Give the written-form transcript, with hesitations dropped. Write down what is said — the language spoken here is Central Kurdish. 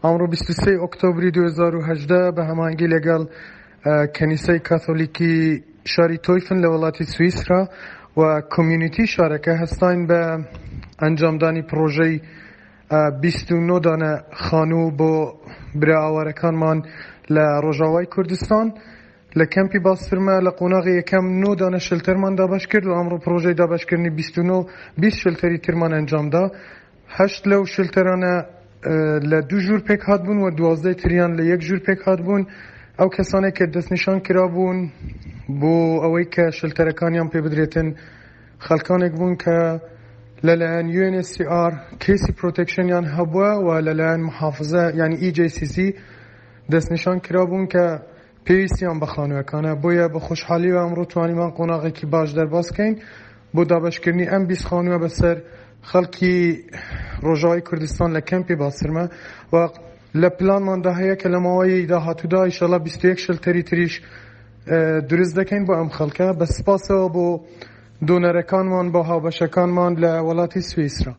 ئەمڕۆ 23 ئۆکتۆبری 2018 بە هەماهەنگی لەگەڵ کەنیسەی کاتۆلیکی شاری تۆیفن لە وڵاتی سویسرا و community شارەکە هەستاین بە ئەنجامدانی پڕۆژەی 29 دانە خانوو بۆ برا ئاوارەکانمان لە ڕۆژاوای کوردستان. لە کەمپی باسترمە لە قۆناغی یەکەم نۆ دانە shelter مان دابەش کرد و ئەمڕۆ پڕۆژەی دابەشکردنی 29 20 shelter ی ترمان ئەنجامدا. هەشت لەو shelter انە لە دوو ژوور پێکهاتبوون و دوازدەی تریان لە یەک ژوور پێکهاتبوون. ئەو کەسانەی کە دەستنیشان کرابوون بۆ ئەوەی کە shelter ەکانیان پێ بدرێتن خەڵکانێک بوون کە لەلایەن UNHCR کەیسی protection یان هەبووە و لەلایەن محافزە یعنی EJCC دەستنیشان کرابوون کە پێویستیان بە خانووەکانە، بۆیە بە خۆشحالیەوە ئەمڕۆ توانیمان قۆناغێکی باش دەرباز کەین بۆ دابەشکردنی ئەم 20 خانووە بەسەر خەڵکی ڕۆژاوای کوردستان لە کەمپی باسرمە و لە پلانماندا هەیە کە لە ماوەی داهاتوودا ئیشەڵا 21 shelter ی تریش دروست دەکەین بۆ ئەم خەڵکە. بە سپاسەوە بۆ donor ەکانمان، بۆ هاوبەشەکانمان لە وڵاتی سویسرا.